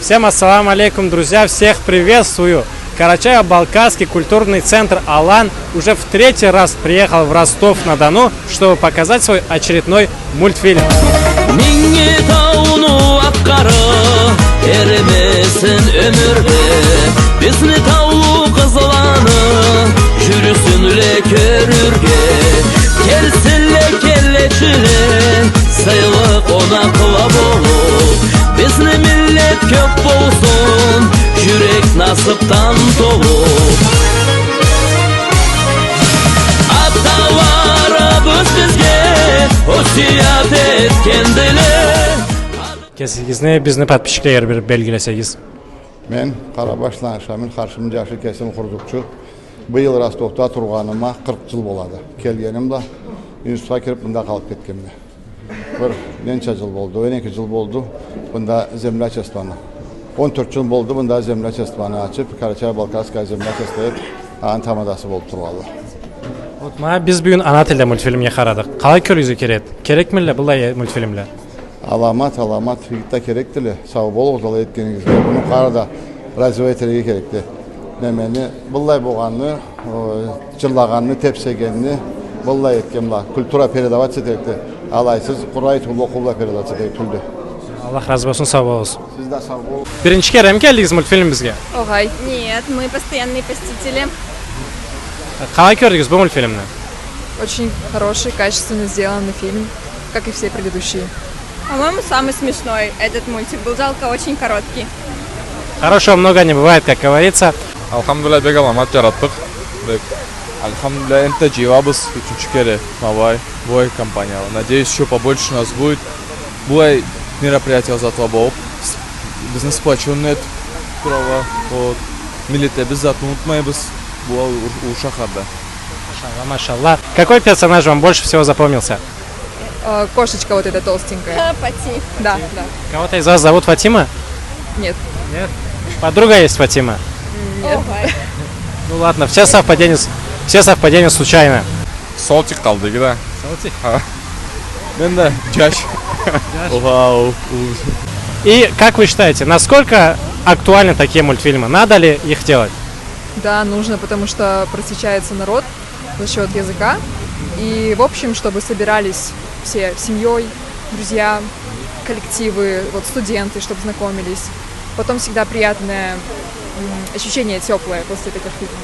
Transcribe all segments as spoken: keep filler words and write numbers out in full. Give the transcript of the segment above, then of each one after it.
Всем ассаламу алейкум, друзья! Всех приветствую! Карачаево-Балкарский культурный центр «Алан» уже в третий раз приехал в Ростов-на-Дону, чтобы показать свой очередной мультфильм. Минги тауну акъ къары, эрмесин ёмюрде. Бизни таулу къызланы жюрюсюнле кёрюрге. Келсинле келечиле, сыйлы къонакъла болуп. Бизни миллет кёп болсун, жюрек насыпдан толуп. Аталарыбыз бизге осият этгендиле. Кесигизни бизни подписчиклеге бир белгилесегиз. Мен Къарабашдан Шамил, Къаршымы жашы, кесим къурултучу. Быйыл Ростовда тургъаныма къыркъ жыл болады. Келгеним да, институтха кирип, мында къалып кетгенме. Бир ненча жыл болду, он эки жыл болду. Мында землячествону. Он тёрт жыл болду, мында землячествону ачып, Карачаево-Балкарское землячество деп, аны тамадасы болуп тургъанлы. Вот, ма биз бюгюн ана тилде мультфильмге къарадыкъ. Къалай кёрюгюзге кирет? Керекмиле быллай мультфильмле? Аламат, аламат, игитле, керекдиле. Сау болугъуз алай этгенигизге. Муну къалай да развивать этерге керекди. Немени, быллай болгъанны, о, жырлагъанны, тепсегенни, быллай этген бла. Культура передаваться этерикди. Алайсыз, къуру айтыу бла, окъуу бла передаваться этерик тюлдю. Аллах разы болсун, сау болугъуз. Сиз да сау болугъуз. Биринчи кереми келдигиз мультфильмибизге? Огъай. Нет, мы постоянные посетители. Къалай кёрдюгюз бу мультфильмни? Очень хороший, качественно сделанный фильм, как и все предыдущие. По-моему, самый смешной этот мультик был. Жалко, очень короткий. Хорошего много не бывает, как говорится. Алхамдулиллях, бек аламат жаратдыкъ. Бек. Алхамдулиллях, энтда жыйылабыз ючюнчю кере. Ма былай, былай компанияла. Надеюсь, ещё побольше нас будет. Былай мероприятия затла болуп, с-, бизни сплочённый этип туралла. Вот. Миллетлерибизни зат унутмайбыз. Былай уллу, уллу шахарда. Машалла, машалла. Какой персонаж вам больше всего запомнился? Э, кошечка вот эта толстенькая. Ха, Пати. Да, да. Кого-то из вас зовут Фатима? Нет. Нет? Подруга есть Фатима? Нет. Ого. Ну ладно, все совпадения с-, все совпадения случайно. Солтик къалды, да? Солтик? Ха. Мен да жаш. Жаш. Вау. И как вы считаете, насколько актуальны такие мультфильмы? Надо ли их делать? Да, нужно, потому что просвещается народ за счёт языка. И, в общем, чтобы собирались все семьёй, друзья, коллективы, вот студенты, чтобы знакомились. Потом всегда приятное, м, ощущение тёплое после таких фильмов.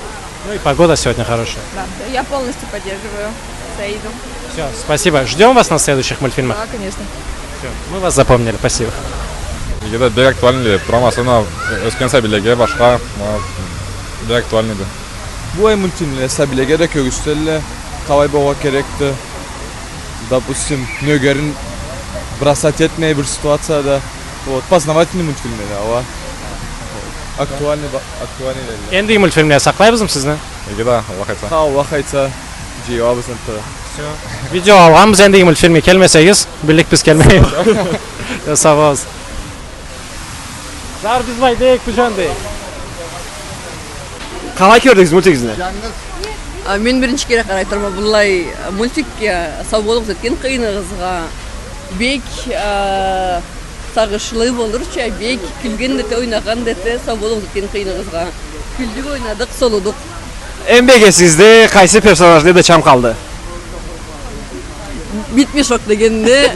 Ну и погода сегодня хорошая. Да. Я полностью поддерживаю Саиду. Всё, спасибо. Ждём вас на следующих мультфильмах. Да, конечно. Всё, мы вас запомнили. Спасибо. Иги да, бек актуальныйди деп турама, особенно ёсген сабийлеге, башха, ма, бек актуальныйди. Былай мультфильмле сабийлеге да кёргюзтелле, къалай болургъа керекди. Допустим, нёгерин бросать этмей бир ситуацияда. Вот, познавательный мультфильмле да, ала. Актуальный ба-, актуальныйле. Эндиги мультфильмлеге сакълайбызмы сизни? Иги да, Аллах айтса. Ха, Аллах айтса, жыйылабыз энтда. Всё. Видео алгъанбыз, эндиги мультфильмге келмесегиз, биллик биз келмейбиз. Сау болугъуз. Зар, биз былайдыкъ, бу жанды. Къалай кёрдюгюз мультигибизни? А, мен биринчи кере къарай турама быллай мультикге. Сау болугъуз этген къыйыныгъызгъа. Бек, а, сагъышлы болурча, бек кюлген да эте, ойнагъан да эте, сау болугъуз этген къыйыныгъызгъа. Кюлдюк, ойнадыкъ, солудукъ. Эм бек эсигизде къайсы персонажны эди, чам къалды? Битмешок дегенде,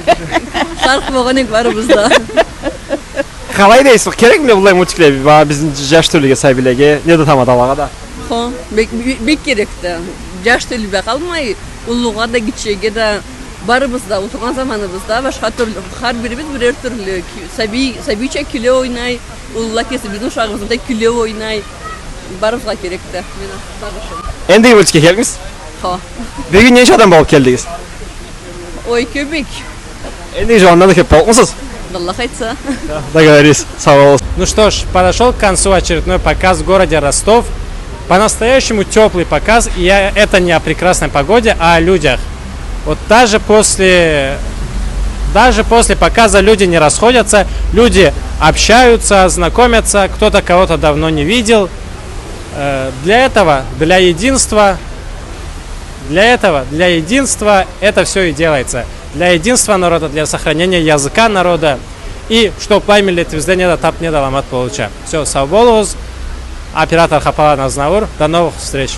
къаркъ болгъан эдик барыбыз да. Къалай дейсиз, керекмиле быллай мультикле, ма, бизни жаш тёлюге, сабийлеге, неда тамадалагъа да? Хо, бек, бек, бек керекди. Жаш тёлюге къалмай, уллугъа да, гитчеге да, барыбыз да, олтургъан заманыбызда башха тюрлю, хар бирибиз бирер тюрлю, ки-, сабий, сабийча кюле, ойнай, уллула кеси бизни ушагъыбызда кюле, ойнай. Барыбызгъа керекди. Мен сагъышым. Энди мультикге келдигиз? Хо. Бюгюн ненча адам болуп келдигиз? Ой, кёбюк. Энди жууандан да кёп боллукъмусуз? Аллах айтса. Договорились. Сау болугъуз. Ну что ж, подошёл к концу очередной показ в городе Ростов. По-настоящему тёплый показ, и я, это не о прекрасной погоде, а о людях. Вот даже после, даже после показа люди не расходятся, люди общаются, знакомятся, кто-то кого-то давно не видел. Э, для этого, для единства, для этого, для единства это всё и делается. Для единства народа, для сохранения языка народа. И чтоб былай миллетибизде неда таб, неда аламат болурча. Всё, сау болугъуз. Оператор Хапаланы Азнаур. До новых встреч.